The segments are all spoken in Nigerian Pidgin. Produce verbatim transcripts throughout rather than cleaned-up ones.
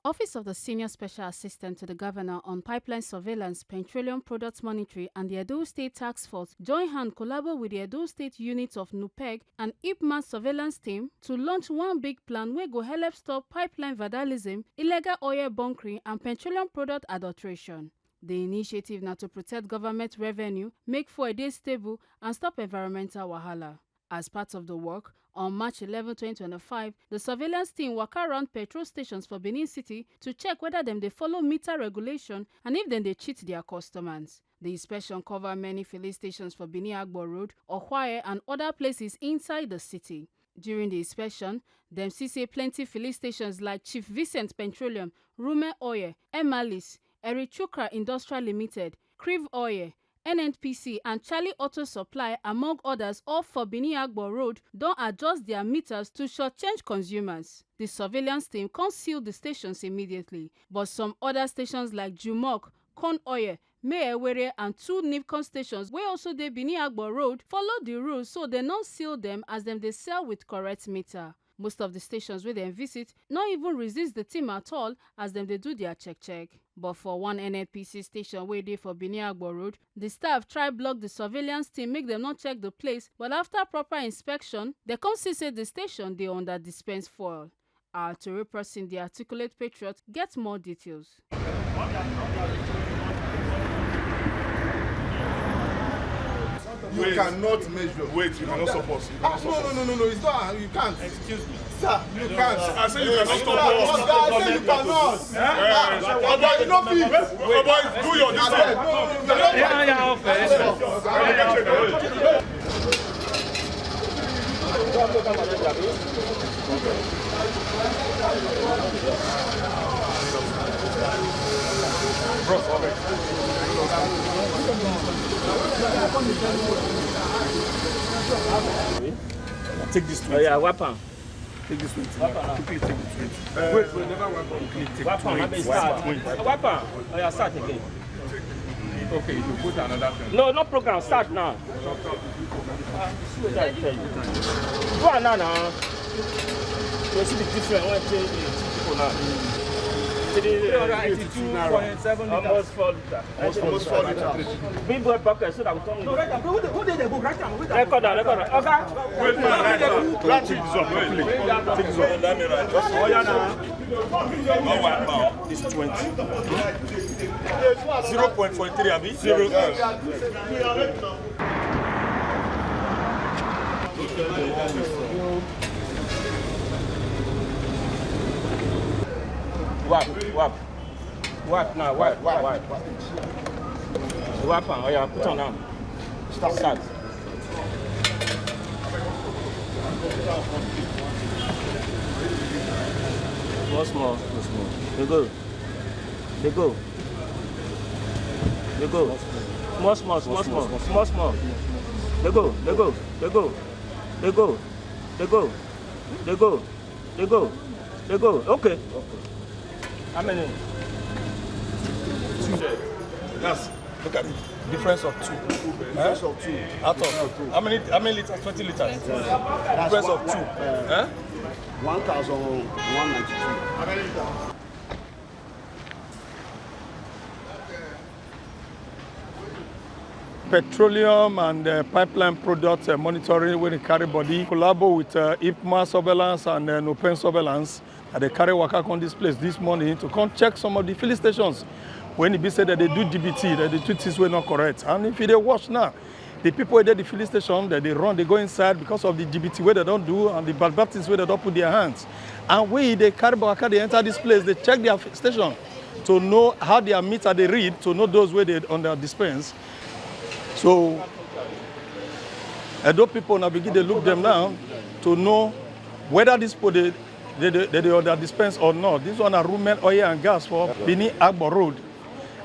Office of the Senior Special Assistant to the Governor on Pipeline Surveillance, Petroleum Product Monitoring, and the Edo State Task Force join hand collabo with the Edo State Unit of NUPEG and IPMA Surveillance Team to launch one big plan wey go help stop pipeline vandalism, illegal oil bunkering, and petroleum product adulteration. The initiative na to protect government revenue, make fuel dey stable, and stop environmental wahala. As part of the work, on March eleven, twenty twenty-five, the surveillance team waka around petrol stations for Benin City to check whether dem dey follow meter regulation and if dem dey cheat their customers. The inspection cover many filling stations for Benin Agbo Road, Ohwae, and other places inside the city. During the inspection, dem see say plenty filling stations like Chief Vincent Petroleum, Rume Oil, Emalis, Erichukra Industrial Limited, Criv Oil, N N P C, and Charlie Auto Supply, among others, all for Benin Agbo Road, don adjust their meters to shortchange consumers. The surveillance team come seal the stations immediately, but some other stations like Jumok, Corn Oil, Meyewere, and two NIPCON stations wey also dey Benin Agbo Road follow the rules, so dem no seal them as dem dey sell with correct meter. Most of the stations wey dem visit no even resist the team at all as dem dey do their check check. But for one N N P C station wey dey for Benin Agbo Road, the staff try block the surveillance team make dem no check the place, but after proper inspection, dem come see say the station dey under dispense fuel. Our tori person, the articulate patriot, get more details. You cannot measure. Wait, you cannot support. You Ah, cannot no, no, support. No, no, no, no, it's not. You can't. Excuse me. Sir, you can't. I say you cannot Sir, support. Oga, I say you cannot. Eh? Oga, you no fit. Oh, boy, do your this Abeg, one. no, no, no, no. Yeah, yeah, office. Take this Oh twenty. Yeah, wipe am. Take this twenty. Wipe am. Quickly take the twenty. Wait, wait, never wipe am. Quickly take Wipe am. twenty. Wipe am. Start. Wipe am. Oh yeah, start again. Okay, you put another thing. No, no program. Start now. Start, tell you. Do am now, now. You see the difference when I tell you people now. Three hundred eighty-two naira. Almost four litre. Almost four litre. Big boy bucket so that we come. No, write am. Who dey go write am? Record am, record am. Okay. Wait, wait, wait. Take this one properly. Take this one. Let me write. Oh yeah, now. This twenty. Zero point four three, abi? Zero. Wipe, wipe. Wipe now, wipe, wipe, wipe. Wipe am, oh yeah, put on now. Start. Start. Small, small. Small, small. Dey go. Dey go. Dey go. Small, small, small, small. Small, small. Dey go, dey go, dey go. Dey go. Dey go. Dey go. Dey go. Okay. How many? Yes. Look at it. Difference of two. Difference of two. Out of how many? How many liters? Twenty liters. Difference of two. Eh? One thousand one ninety-two. Petroleum and uh, pipeline product uh, monitoring wey dey carry body collabo with uh, IPMA surveillance and uh, NOPEN surveillance. I dey carry waka come this place this morning to come check some of the filling stations wey e be say dem dey do jibiti, dem dey do things wey no correct. And if you dey watch now, the people wey dey the filling station, dem dey run, dey go inside because of the jibiti wey dem don do and the bad bad things wey dem don put their hands. And we dey carry waka dey enter this place, dey check their station to know how their meter dey read, to know those wey dey on their dispense. So Edo people now begin dey look them now to know whether these people dey dey dey dey dey on their dispense or not. This one na Rumen Oil and Gas for Benin Agbo Road.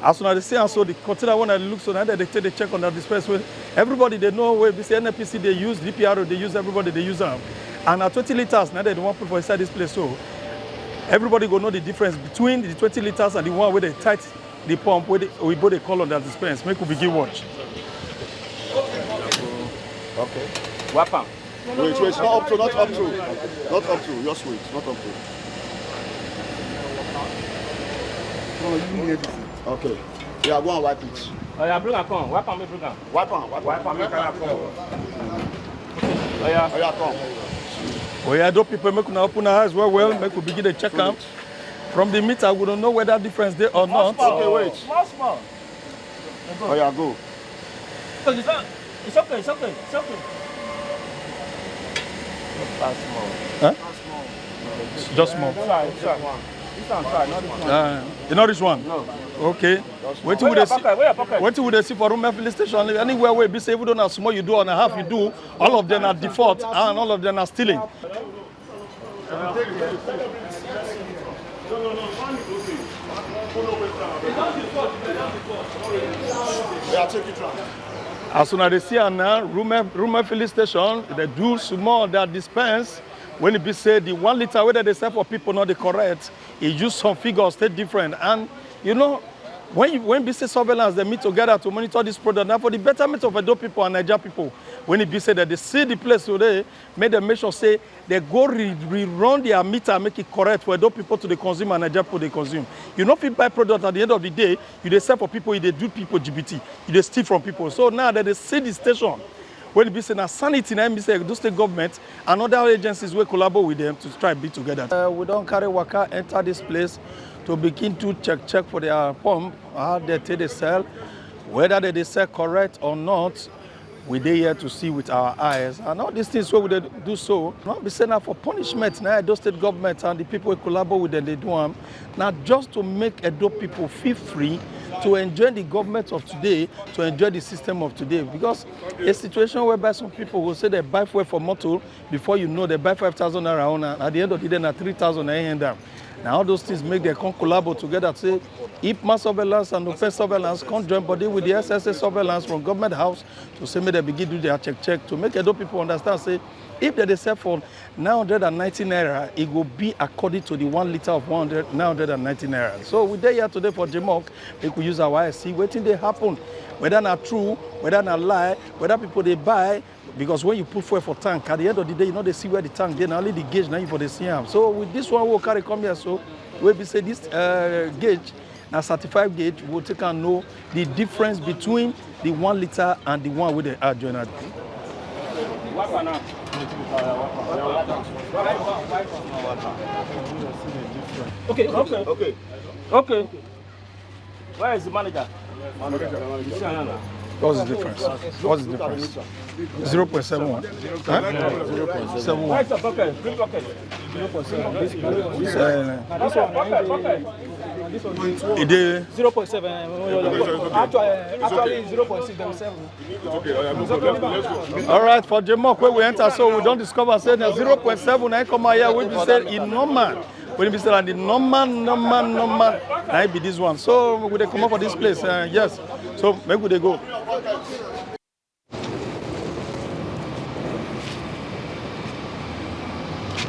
As una dey see am so, the container wey una dey look so, na dem dey take dey check on their dispense. Wey everybody dey know, wey be say N N P C dey use, D P R O dey use, everybody dey use am. And na twenty liters na dem dey wan put for inside this place. So everybody go know the difference between the twenty liters and the one wey dey tight the pump wey dey, oyibo dey call on their dispense. Make we begin watch. Okay. Wipe am. Wait, wait, not up to, not up to. Not up to, just wait, not up to. Oh, you hear this? Okay. Yeah, go and wipe it. Oh yeah, bring am come. Wipe am, make bring am. Wipe am, wipe am. Wipe am, make am come. Oh yeah. Oh, yeah, come. Oya, do people, make una open our eyes well well, make we begin dey check am. From the meter, we don't know whether difference dey or not. Okay, wait. Small, small. Oh, yeah, go. So this one, it's okay, it's okay, it's okay. Pass small. Huh? Just small. This one, this one. This one, try, not this one. Uh, you know this one? No. Okay. Wetin we Where dey your see? pocket? Where your pocket? Wetin we dey see for Ruma filling station? Anywhere wey be say even though na small you do or na half you do, all of them na default and all of them na stealing. Yeah, take it round. As una dey see am now, Ruma, Ruma filling station, dey do small that dispense. When e be say the one litre wey dem dey sell for people no dey correct, e use some figures take different. And you know, when you, when be say surveillance dem meet together to monitor this product, na for the betterment of Edo people and Naija people. When e be say that they see the place today, make dem make sure say they go re rerun their meter, make it correct for Edo people to dey consume and Naija people dey consume. You no fit buy product, at the end of the day you dey sell for people, you dey do people jibiti, you dey steal from people. So now that they see the station, when e be say na sanity na im be say Edo State government and other agencies wey collabo with them to try be together. Uh, we don carry waka enter this place to begin do check check for their pump, how they take dey sell, whether they dey sell correct or not. We dey here to see with our eyes, and all these things wey we dey do so, no be say na for punishment na Edo State government and the people wey collabo with them dey do am. Na just to make Edo people feel free to enjoy the government of today, to enjoy the system of today. Because a situation whereby some people go say they buy fuel for motor, before you know they buy five thousand naira own, and at the end of the day na three thousand na im end am. Na all those things make dem come collabo together say IPMAN surveillance and OPEC surveillance come join body with the S S A surveillance from government house to say make dem begin do their check check to make Edo people understand say if dem dey sell for nine hundred and ninety naira, e go be according to the one litre of one hundred, nine hundred and ninety naira. So we dey here today for Jemok, make we use our eye see wetin dey happen, whether na true, whether na lie, whether people dey buy. Because when you put fuel for tank, at the end of the day you no dey see where the tank dey, na only the gauge na you for dey see am. So with this one wey we carry come here so, wey be say this uh, gauge na certified gauge, we go take am know the difference between the one litre and the one wey dem add join am. Okay, okay, okay, okay. Where is the manager? You see another. What's the difference? What's the difference? Zero point seven one. Huh? Zero point seven one. Where's the pocket? Bring pocket. Uh, Pocket, pocket. e dey Zero point seven. Actually, actually zero point six seven. All right, for Jemok wey we enter so, we don discover say na zero point seven na im come out here, wey be say e normal. Wey be say na the normal, normal, normal na im be this one. So we dey comot for this place, uh, yes. So make we dey go.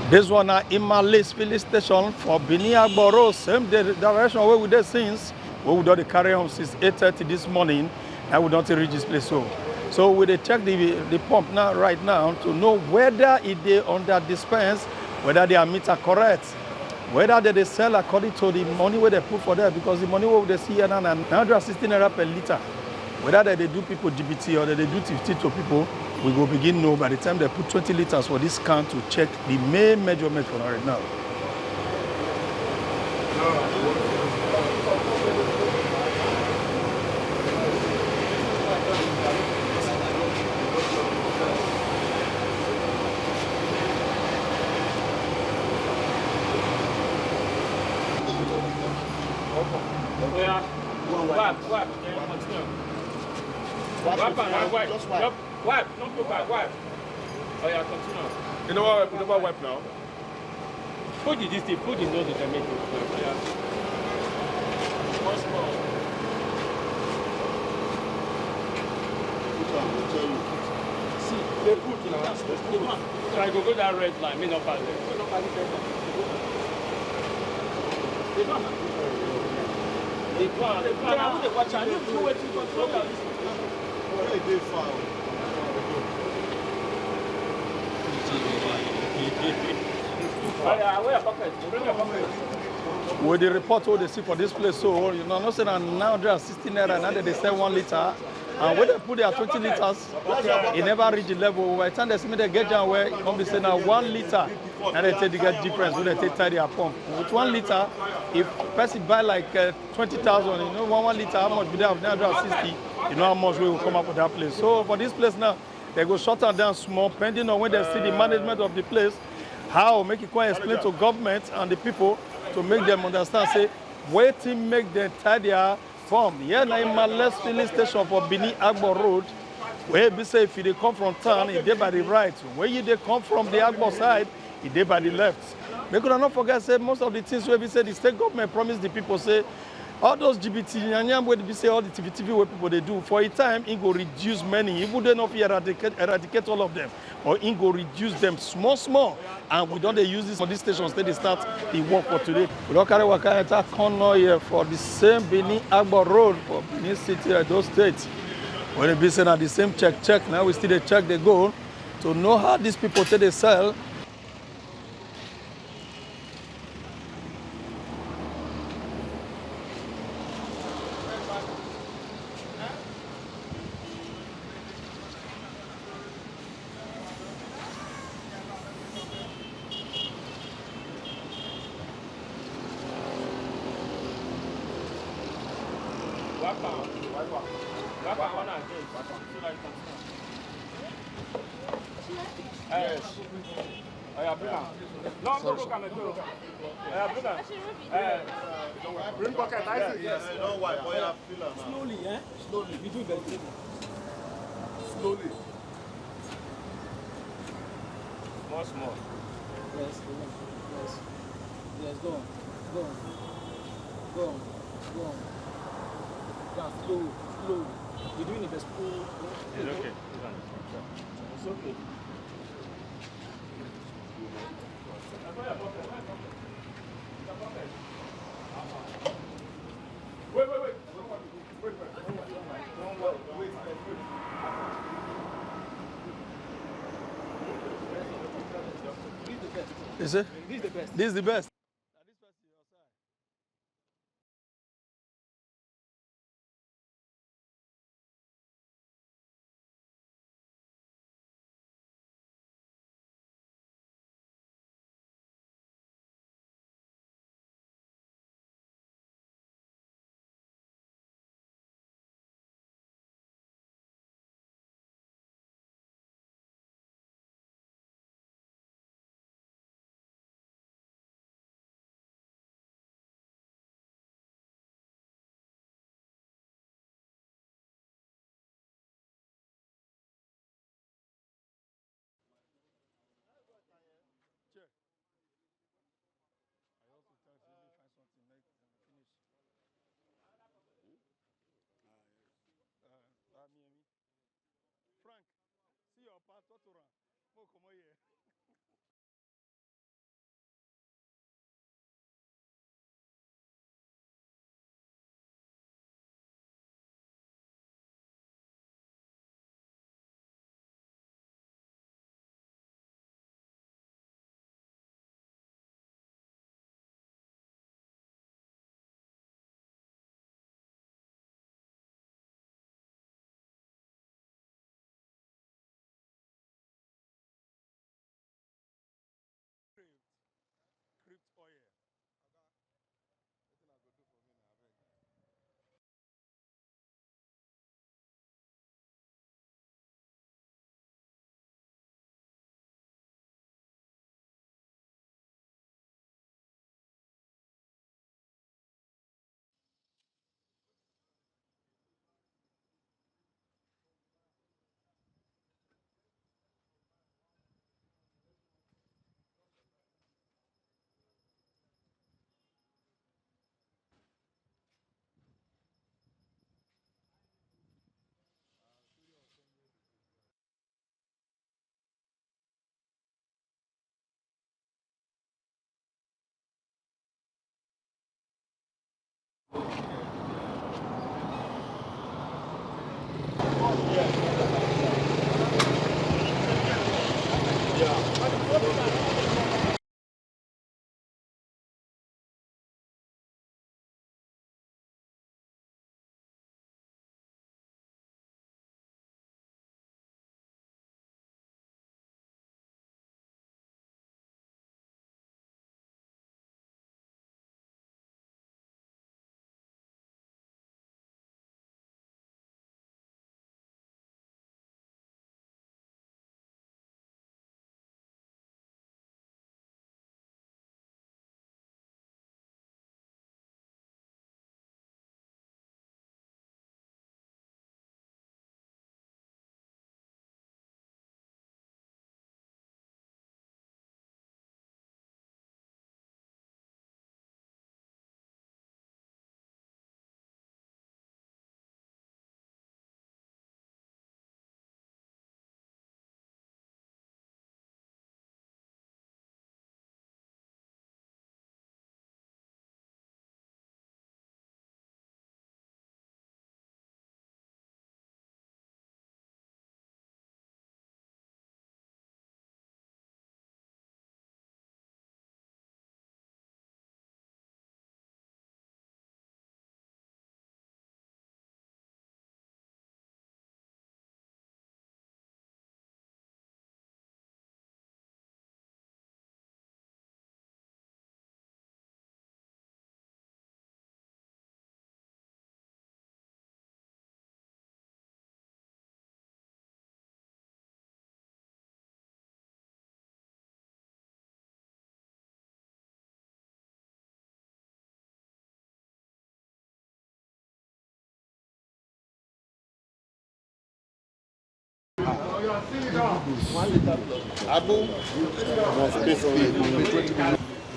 This one na Imalis filling station for Benin Agboro, same di- direction wey we dey since, wey we don dey carry on since eight thirty this morning. Now we don take reach this place so. So we dey check the the pump now, right now, to know whether e dey under dispense, whether their meter correct, whether dem dey sell according to the money wey dem put for there, because the money wey we dey see here now na nine hundred and sixty naira per litre. Whether dem dey do people jibiti or dem dey do thief thief to people, we go begin know by the time dem put twenty litres for this can to check the main measurement for right now. Oya, wipe, wipe, then continue. Wipe am, wipe, wipe, wipe, no put back, wipe. Oya, continue. You know what? You know what? Wipe now. Put the this thing, put the nose with the meat. Oya. Once more. Put am, I tell you. See, they put now. They put. So I go go that red line, me no pass there. They go, they go. They go, they go. They watch am. You do wetin you go do. Where e dey far? Oya, where your pocket? Bring your pocket. With the report wey dey see for this place, so you know, know say na nine hundred and sixty naira na dem dey sell one litre, and when dem put their twenty litres, e never reach the level. By the time dem see me, dem get down where e come be say na one litre na dem take dey get difference when dem take tie their pump. With one litre, if person buy like uh, twenty thousand, you know, one one litre, how much be that of nine hundred and sixty? You know how much wey go come out for that place. So for this place now, dem go shut am down small, pending on when dem see the management of the place, how make e come explain to government and the people to make dem understand say wetin make dem tie their pump. Here na Imales filling station for Benin Agbo Road, wey be say if you dey come from town, e dey by the right. When you dey come from the Agbo side, e dey by the left. Make una no forget say most of the things wey be say the state government promise the people, say all those G B T yanyam wey be say all the T V T V wey people dey do, for a time e go reduce many, even though no fit eradicate, eradicate all of them, or e go reduce them small small. And we don dey use this for these stations take dey start the work for today. We don carry waka enter corner here for the same Benin Agbo Road for Benin City, Edo State. When e be say na the same check check, now we still dey check the goal to know how these people take dey sell. Waka, waka, waka on again. So that you can stand. Yes. Oya, bring am. No, no, no, come and do. Oya, bring am. Eh, bring bucket, I see. Yes, you know why. Oya, fill am now. Slowly, eh? Slowly. You do better. Slowly. Small, small. Yes, yes, yes. Yes, go on, go on, go on, go on. Yeah, slow, slow. You're doing the best. It's okay. It's okay. Wait, wait, wait. You see? This is the best. This is the best. Chair. I also try to really find something make dem finish. Uh, that me and me. Frank, see your pastor to run. Mo come here. Crypt oil.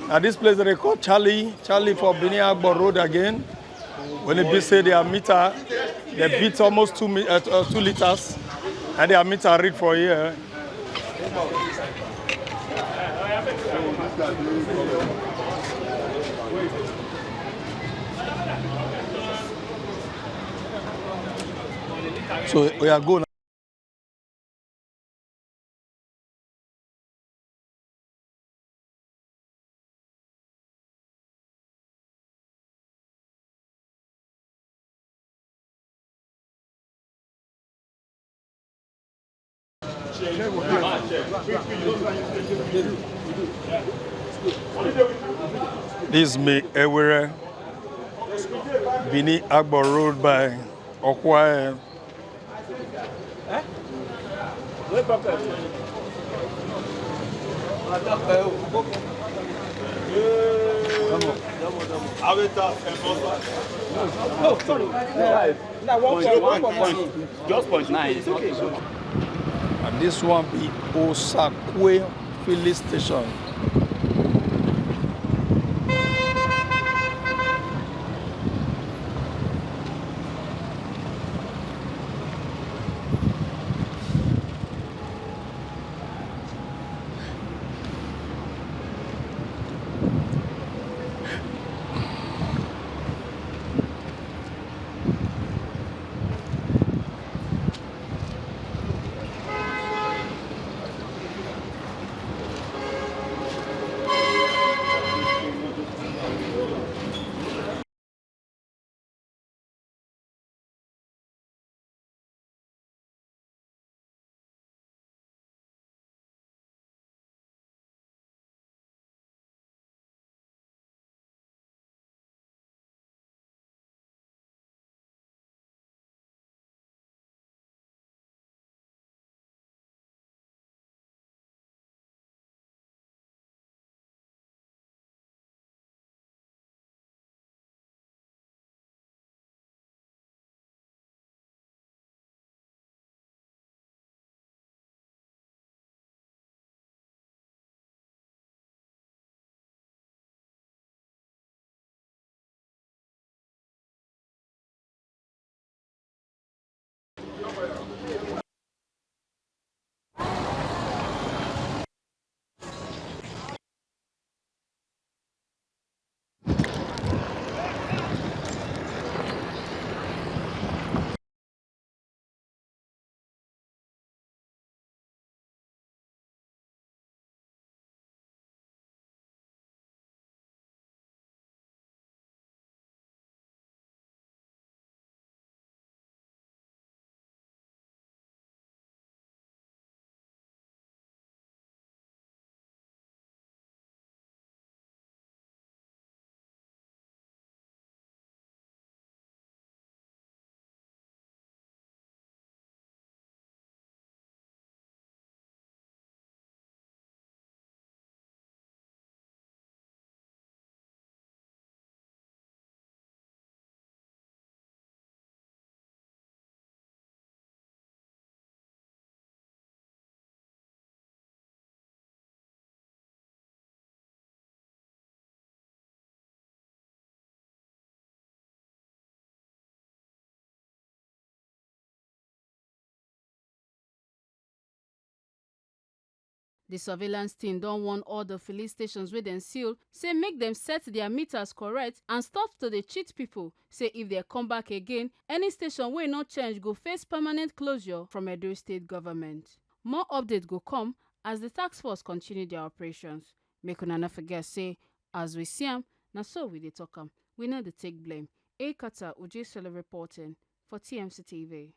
At this place they call Charlie, Charlie for Benin Agbo Road again. When it be say their meter, they beat almost two, mi- uh, uh, two liters, and their meter read for here. So we are going. This is me, Ewere, Bini Agbo Road by Okwae. No, sorry. Just point nine. It's okay. And this one be Osakwe filling station. Di surveillance team don warn all di filling stations wey dem seal say make dem set dia meters correct and stop to dey cheat pipo, say if dem come back again, any station wey no change go face permanent closure from Edo State Government. More update go come as di task force continue dia operations. Make una no forget say, as we see am, na so we dey tok am. We no dey take blame. Ekata Ojesele reporting for T M C T V.